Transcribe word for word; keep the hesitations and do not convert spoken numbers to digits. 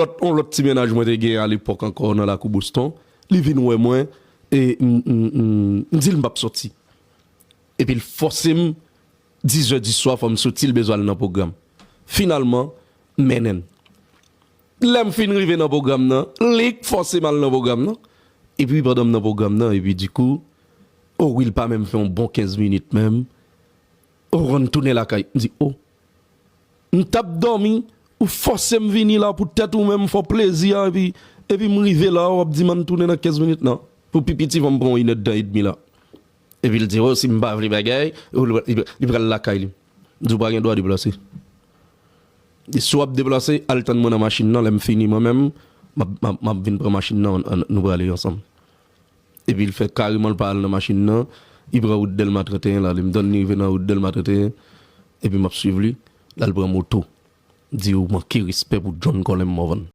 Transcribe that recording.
lòt, yon lòt ti mennaj mwen te gen alepòk ankò nan lakou Boston. Li vin wè mwen, e m, m, m, m di l m p ap sòti. Epi l fòse m, dizè di swa, fò m soti, l bezwen al nan pwogram. Finalman, m mennen l. Lè m fin rive nan pwogram nan, li k fòse m al nan pwogram nan. Epi pandan m nan pwogram nan, epi dikou, o wi, l pa menm fè yon bon kenz minit menm. O, w konn tounen lakay. M di, o, m t ap dòmi, ou fòse m vini la poutèt ou menm, fè w plezi a, epi, epi m rive la, w ap di m ann tounen nan kenz minit, non. Pou pi piti, fò m pran yon inèdtan edmi la. Epi l di, o, si m pa vle bagay, o, li, li, li pral lakay li. M di, w pa gen dwa deplase. E si w ap deplase, al tann mwen nan machin nan, lè m fini mwen menm, m ap, m ap, m ap vin pran machin nan, ann, ann, nou prale ansanm. Epi l fè kareman l pa al nan machin nan, li pran wout Dèlma trannteyen la, li m tann li rive nan wout Dèlma trannteyen, epi m ap swiv li, l al pran moto. M di, ou manke respè pou John Colin Morvan.